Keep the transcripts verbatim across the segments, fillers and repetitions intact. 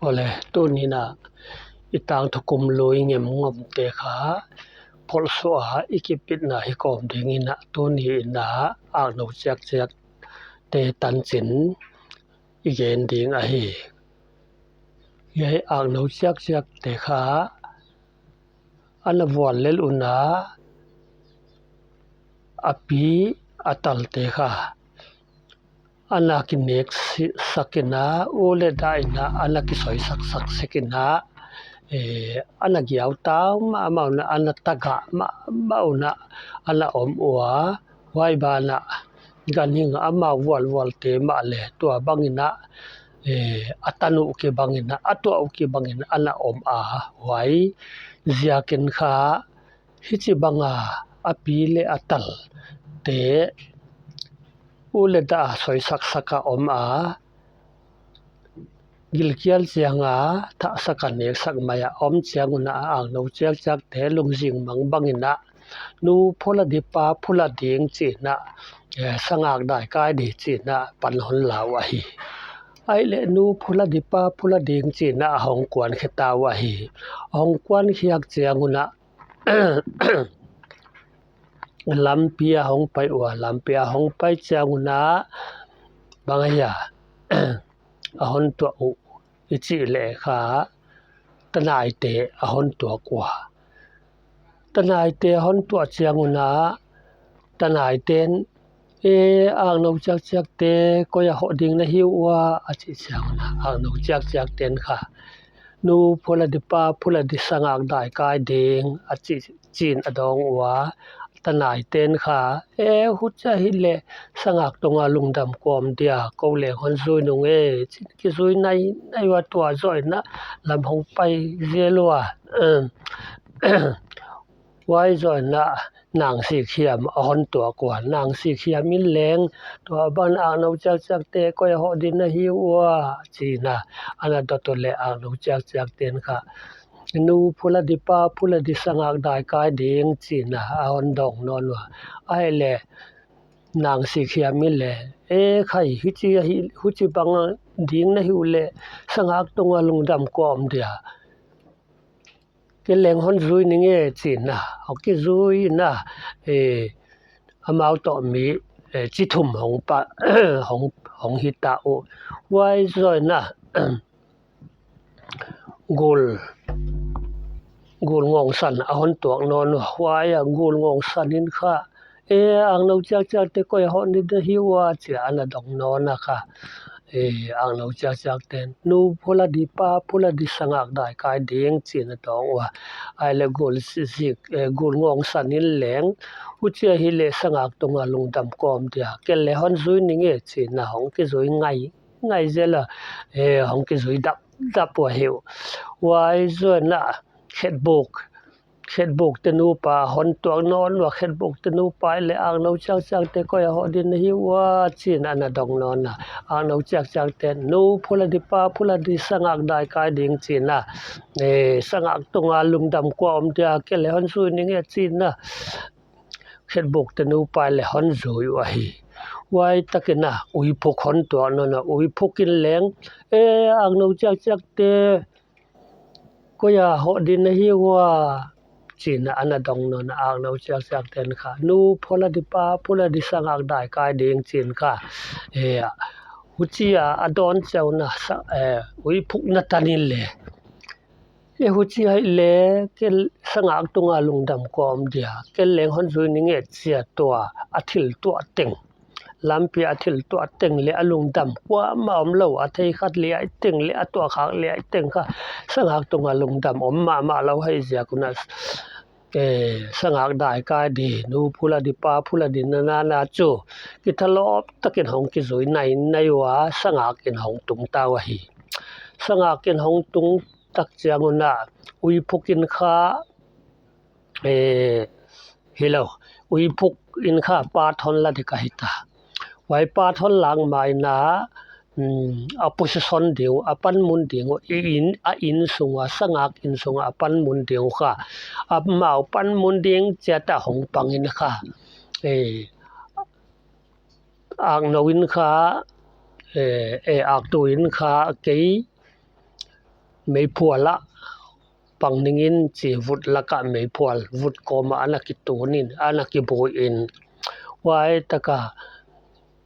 Awle, tuni in a i tangthu kum lui ngem ngawmte kha pholh suah a i kipitna hi kawm ding in a, tuni in a Aknou Chiakchiakte tanchin i gen ding ahi. Hiai Aknou Chiakchiakte kha ana vuallel un a, a pi a talte kha ana kinek si-, sak in a, u leh da in a ana kisoisak sak sek in a, eh, ana giau tau mahmah un a, ana tagah mahmah un a, ana om ua, huai ban ah ganhing amau vualvualte mahleh tua bang in a, eh, a tan uh kibang in a, a tuah uh kibang in ana om a, huaiziakin kha hichibang a a pi leh a talte u leh da a soisak sak a om a, gilkial chiang a thahsak a neksak mai a om chiang un a, Aknou Chiakchiakte lungzing mang bang in a, nu phu la di pa phu la ding chi in a, eh, sangak dai kai di chi in a pan hon la uh ahi. Ahihleh nu phu la di pa phu la ding chi in a hong kuan khe ta uh ahi. Hong kuan khiak chiang un a, lampi a hong pai ua, lampi a hong pai chiang un a, bang ahia a hon tuah uh i chih leh kha, tanaite a hon tuak ua. Tanaite a hon tuah chiang un a, tanaiten, "E, Aknou Chiakchiakte, koi a hoh ding na hi ua?" a chih chiang un a, Aknou Chiakchiakten kha, "Nu phu la di pa phu la di sangak dai kai ding," a chih chi in a dawng ua. Tanaiten kha, "E, huchia hileh sangak tunga lungdam kawm dia, kou leng hon zui nung e," chi in kizui nainai ua. Tua zoh in a lam hong pai zel ua. Huai zoh in a Nang Sikhiam a hon tuak ua. Nang Sikhiam in leng, "Tua ban Aknou Chiakchiakte, koi a hoh ding na hi ua?" chi in a ana dot uh leh Aknou Chiakchiakten kha, "Nu phu la di pa phu la di sangak dai kai ding," chi in a hon dawng nawn ua. Ahihleh Nang Sikhiam in leng, "E khai, hichi ahi, huchibang ding na hi uleh sangak tunga lungdam kawm dia, ken leng hon zui ning e," chi in a hong kizui in a, eh, amau toh mi, eh, chi thum hong pa, hong, hong hi ta uh. Huai zoh in a, gul, gul ngawngsan a hon tuak nawn ua. Huai a gul ngawngsan in kha, "E, Aknou Chiakchiakte, koi a hoh ding na hi ua?" chi a ana dawng nawn a kha, eh, Aknou Chiakchiakten, "Nu phu la di pa phu la di sangak dai kai ding," chi in a dawng ua. Ahihleh gul si-, zik, eh, gul ngawngsan in leng, "Huchia hileh sangak tunga lungdam kawm dia, ken leng hon zui ning e," chi in a hong kizui ngai ngai zel a, eh, hong kizui dapdap ua hi uh. Huai zoh in a khetbuk, khetbuk te nupa hon tuak nawn ua. Khetbuk te nupa in leng, "Aknou Chiakchiakte, koi a hoh ding na hi ua?" chi in ana dawng nawn a. Aknou Chiakchiakten, "Nu phu la di pa phu la di sangak dai kai ding," chi in a, eh, "sangak tunga lungdam kua om dia, ken leng hon zui ning e," chi in a khetbuk te nupa in leng hon zui uh ahi. Huai takin a uiphuk hon tuak nawn a. Uiphuk in leng, "E, Aknou Chiakchiakte, koi a hoh ding na hi ua?" chi in a ana dawng nawn a. Aknou Chiakchiakten kha, "Nu phu la di pa phu la di sangak dai kai ding," chi in kha, eh, huchia a dawn chiang un a sa-, eh, uiphuk na tan in leng, "E, huchia hileh ken sangak tunga lungdam kua om dia, ken leng hon zui ning e," chi a tua a thil tuah teng, lampi a thil tuah teng leh a lungdam kuamah omlou, a thei khat liai teng leh a tuah khak liai teng kha sangak tunga lungdam om mahmah lou ahih ziak un a, eh, sangak dai kai di, nu phu la di pa phu la di na na na chu kithalawp takin hong kizui nainai ua, sangak in hong tung ta uh ahi. Sangak in hong tung tak chiang un a, uiphuk in kha, eh, hilou, uiphuk in kha pat hon la di ka hi ta. Huai pat hon la ma in a, um, a position ding uh, a panmun ding uh, i in, a in sung ua, sangak in sung ua a panmun ding uh kha, amau panmun ding chiat a hong pang in kha, eh, Aknou in kha, eh, eh, Aktu in kha, kei meiphual ah pang ning in chi, vut lak ah meiphual, vut kawm ah ana kitun in, ana kibuh in. Huai tak a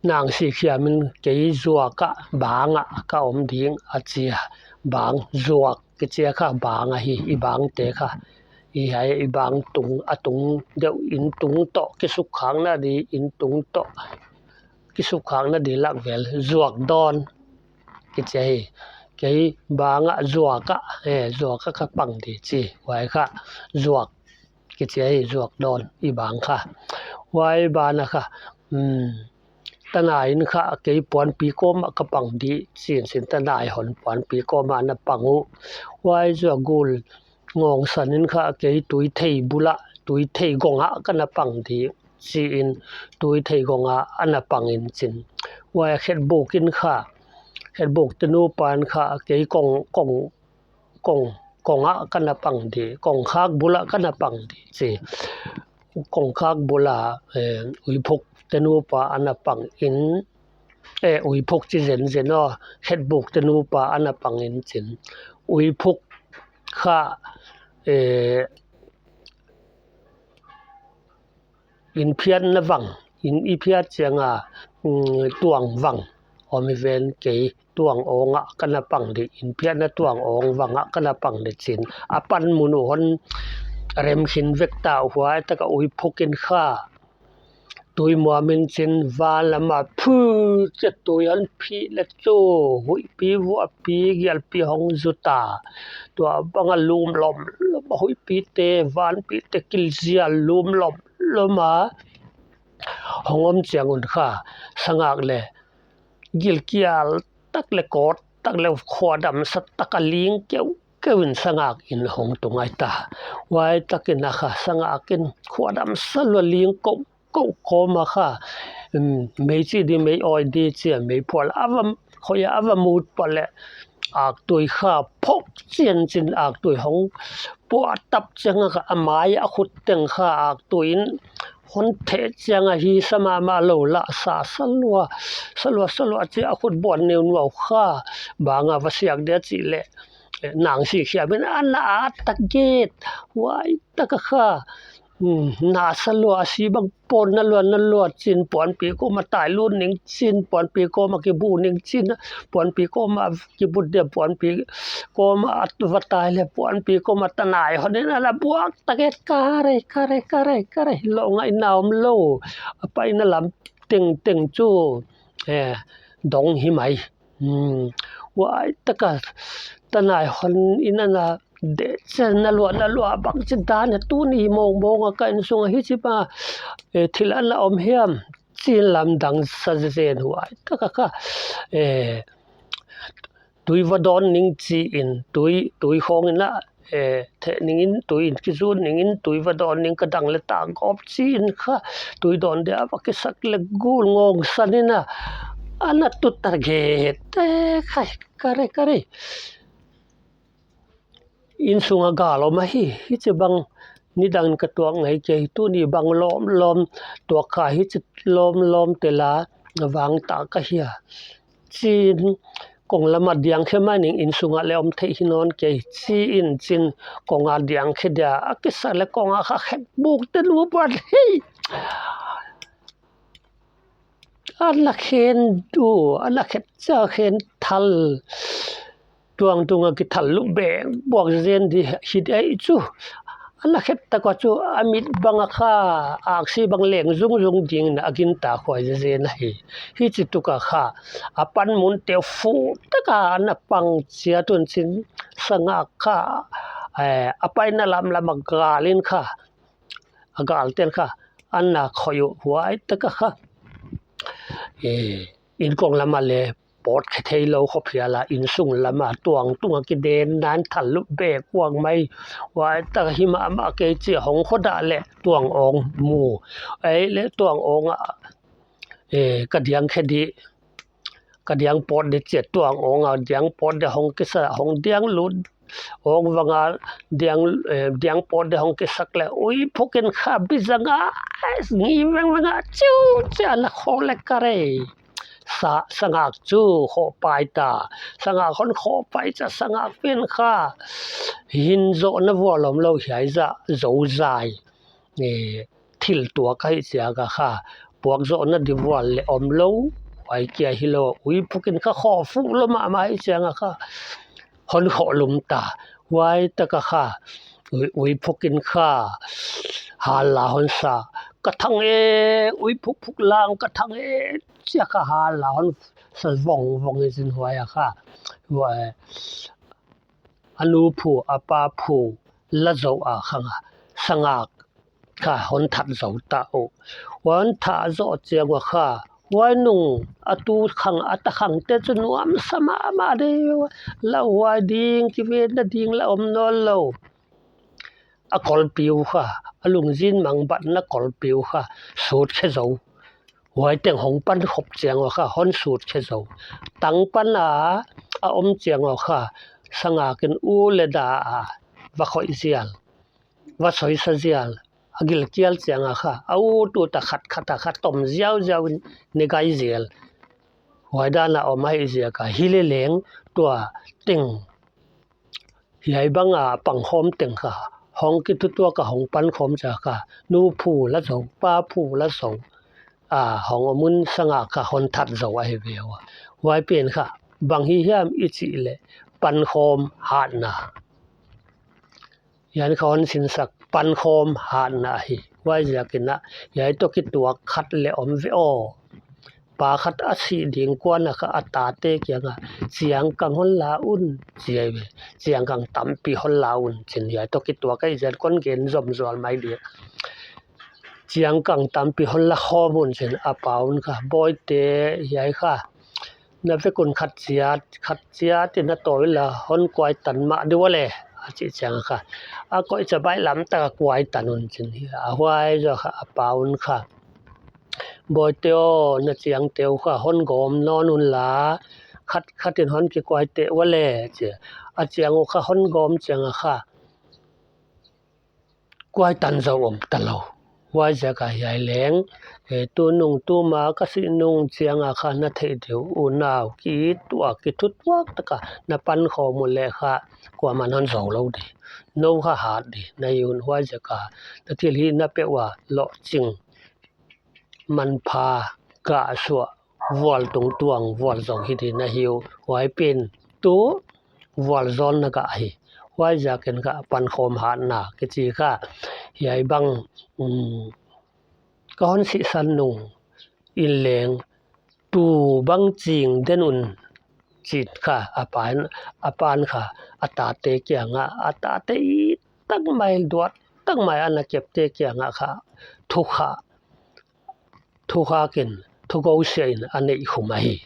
Nang Sikhiam in kei zuak ah bang ah ka om ding a chi a. Bang, zuak kichi a kha bang ahi, i bangte kha. I hai, i bang tung, a tung deuh, inn tung toh kisukkhakna di, inn tung toh kisukkhakna di lak vel, zuak dawn kichi ahi. Kei bang ah zuak ah, eh, zuak ah ka pang di chi. Huai kha zuak kichi ahi, zuak dawn, i bang kha. Huai ban ah kha, um, tanai in kha kei puanpi kawm ah ka pang di chi in chin, tanai hon puanpi kawm ah ana pang uh. Huai zuak gul ngawngsan in kha kei tuithei bul ah, tuithei gong ah ka na pang di chi in, tuithei gong ah ana pang in chin. Huai khetbuk in kha, khetbuk te nupa in kha kei kong, kong, kong, kong ah ka na pang di, kongkhak bul ah ka na pang di chi. Kongkhak bul ah, eh, uiphuk te nupa ana pang in, eh, uiphuk chi zenzen aw, khetbuk te nupa ana pang in chin. Uiphuk kha, eh, inn phiatna vang, inn i phiat chiang a, um, tuang vang om i ven, kei tuang awng ah ka na pang di, inn phiatna tuang awng vang ah ka na pang di chin. A panmun uh hon rem khin vek ta, huai tak a uiphuk in kha tui muam in chin, van lam ah phu chia tui hon phih leh chu, huihpi vuahpi gialpi hong zu ta. Tua bang a lum lawmlawm a, huihpi te, vanpi te kilzia lum lawmlawm a hong om chiang un kha, sangak leh gilkial tak leh kawt tak leh khuadamsa tak a ling keuhkeuh in sangak in hong tung ngai ta. Huai tak in a kha sangak in khuadamsa lua ling keuhkeuh kawm a kha, um, mei chi di, mei awi di chi a meiphual a va, khoi a va mut pah leh aktui kha phok chian chin, aktui hong puah tap chiang a kha, a mai a khut teng kha aktui in hon theh chiang a, hi sa mahmah lou lah, sa, sa lua, sa lua, sa lua chi a, khut buan neunuau kha bang a va siak dia chih leh, eh, Nang Sikhiam in ana at tak get, huai tak a kha, um, na sa lua, a si bang pon na lua, na lua chin, puanpi kawm ah tai lut ning chin, puanpi kawm ah kibuh ning chin, puanpi kawm ah kibuh dia, puanpi kawm ah va tai leh, puanpi kawm ah tanai hon in ana buak tak get, ka rei, ka rei, ka rei, ka rei, lou ngai na om lou, a paina lam tengteng chu, eh, dong hi mai. Hmm. Huai tak a tanai hon in ana deh chian, na lua, na lua, bangchi dan a tuni mawngmawng a ka innsung a hichi bang, eh, thil ana om hiam chi in lamdang sa zenzen. Huai tak a kha, eh, tui va dawn ning chi in, tui, tui khawng in a, eh, theh ning in, tui in kizut ning in, tui va dawn ning, ka dang leh tak gawp chi in kha, tui dawn dia va kisak leh gul ngawngsan in a, ana tut tak get, eh, khai, ka rei, ka rei. Innsung a gal om ahi, hichi bang nidang in ka tuak ngei kei, tuni bang lawmlawm tuak kha, hichi lawmlawm tel a vang ta ka hi a chi in, kong lam a diang khe mai ning, innsung ah leh om thei hi nawn kei chi in chin, kong a diang khe dia a kisak leh kong a kha khetbuk te nupa in hei, ana khen uh, ana khet chiang khen thal, tuang tung a kithal lup bek buak zen di hi di chu. Ana khet tak a chu a mit bang a kha aksi bang leng zungzung ding in a gin ta khuai zen ahi. Hichi tuk a kha a panmun te fuh tak a ana pang chiat un chin, sangak kha, eh, a paina lamlam a gal in kha, a galte'n kha ana khoi uh, huai tak a kha, eh, inn kong lam a leh pawt khe thei lou khop hial a, innsung lam a tuang tung a kiden nan thal lup bek uang mai. Huai tak a hi mahmah kei chi a hong kho dah leh tuang awng mu. Ei leh tuang awng ah, eh, ka diang khe di, ka diang pawt di chi a, tuang awng a diang pawt di hong kisa, hong diang lut, awng vang a diang, eh, diang pawt di hong kisak leh, uiphuk in kha bizang a, eh, ngi vengveng a, chiu chi ana khawng leh ka rei. sa, sangak chu khoh pai ta. Sangak hon khoh pai chia, sangak pen kha hin zohna vual om lou hiai zah, zo zai. E, thil tuak ahih chiang a kha, puak zohna di vual leh om lou, huai kia hilou, uiphuk in kha khoh fuh lou mahmah ahih chiang a kha, hon khoh lum ta. Huai tak a kha, ui, uiphuk in kha, hal la hon sa, ka thang e, uiphuk phuk lang ka thang e, chia kha hal la hon sa vong vong in chin huai a kha. Huai, a nu phu, a pa phu, la zoh a kha nga, sangak kha hon that zou ta uh. Hon that zoh chiang ua kha, huai nung a tu khang, a ta khang te chu nuamsa mahmah di, lauhuai ding, kivetna ding la om nawn lou. A kolpi uh kha, a lungzin mangbatna kolpi uh kha, sut khe zou. Huai teng hong pan khop chiang ua kha, hon sut khe zou. Tang pan a, a om chiang ua kha, sangak in u leh da a, va khoih zial, va soisa zial, a gilkial chiang a kha, a ut ut a khat khat a kha tom ziau ziau in ne gai zial. Huai dan a om ahih ziak a, hileleng tua teng, hiai bang a pang khawm teng kha, hong kithutuak a hong pan khawm chia kha, nu phu la zou, pa phu la zou, a, hong om un sangak kha hon that zou ahi ve ua. Huai pen kha, bang hi hiam i chih leh, pan khawm hatna. Hiai in kha hon sinsak pan khawm hatna ahi. Huaiziak in a, hiai toh kituak khat leh om ve aw. Pa khat a sih ding kuan a kha a tate kiang a, chiang kang hon la un, chi ahi ve. Chiang kang tampi hon la un, chin hiai toh kituak ahih ziak in kon gen zom zual mai di. Chiang kang tampi hon la khawm un chin a pa un kha, bawite hiai kha, na vek un khat chiat, khat chiat in a tawi la hon kuai tan mah di ua leh, a chih chiang a kha, a koih chia baihlam tak a kuai tan un chin hi a. Huai zoh kha a pa un kha, bawite aw, na chiangte uh kha hon gawm nawn un la, khat khat in hon kikuai teh ua leh, chi a. A chiang uh kha hon gawm chiang a kha, kuai tan zou om ta lou. Huaiziak a hiai leng, e, tunung tuma ka sih nung chiang a kha na theih deuh unau, kituak, kithutuak tak a na pan khawm uh leh kha, kuaman hon zou lou di. Nou kha hat di, na hi un. Huaiziak a, na thilhihna peuh ua lohching, manpha, gah suah, vual tungtuang, vual zong hi di na hi uh. Huai pen tu, vual zawnna gah hi. Huaiziak in kha pan khawm hatna kichi kha, hiai bang, um, ka hon sihsan nung in leng, tu bang ching den un, chi kha, a pan, a pan kha, a tate kiang a, a tate it tak mai, duat tak mai ana kepte kiang a kha, thu kha, thu kha kin, thu gou sia in a neih khum ahi.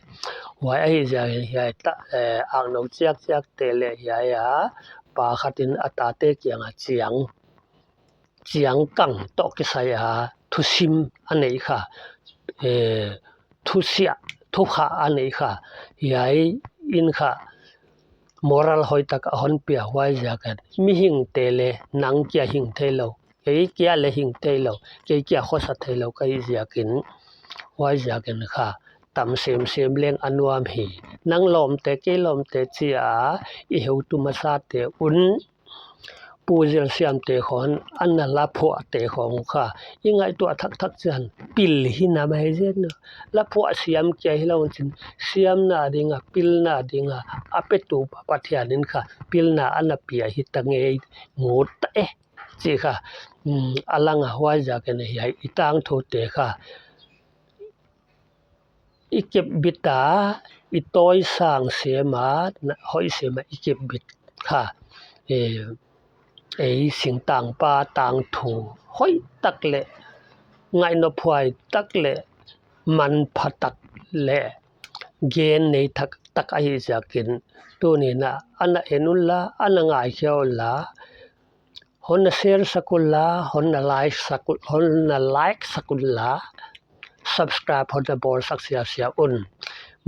Huai ahih ziak in hiai ta, eh, aknou chiakchiakte leh hiai a, pa khat in a tate kiang a chiang, chiang kang toh kisai a thusim a neih kha, eh, thusia, thukha a neih kha, hiai in kha moral hoih tak a hon pia. Huaiziak in mihingte leh nang kia hing theilou, kei kia leh hing theilou, kei kia khosa theilou ka hih ziak in, huaiziak in kha tam semsem leng a nuam hi. Nang lawmte, kei lawmte chi a, i heutu masate un, Pu Zilsiamte khawng, ana la phuahte khawng uh kha, i ngaihtuah thakthak chiang, pil hi na mai zen. La phuah siam kia hilou chin, siamna ding a, pilna ding a, a petu pa Pathian in kha, pilna ana pia hi ta ngei, ngut ta e, chi kha, um, a lang a. Huaiziak in hiai i tangthute kha, i kepbit a, i tawisang sem a, na, hoih sem a i kepbit kha, eh, ei singtangpa tangthu hoih tak leh, ngaihnophuai tak leh, manpha tak leh, gen nei thak tak ahih ziak in, tuni'n a, ana en un la, ana ngaikhia un la, hon na share sak un la, hon na like sak un, hon na like sak un la, subscribe hon na bawl sak siasia un.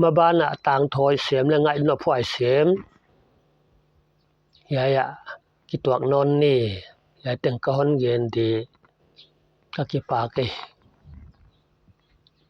Maban a tangthu hoih sem leh ngaihnophuai sem, hiai a kituak nawn ni. Hiai teng ka hon gen di, ka kipak e.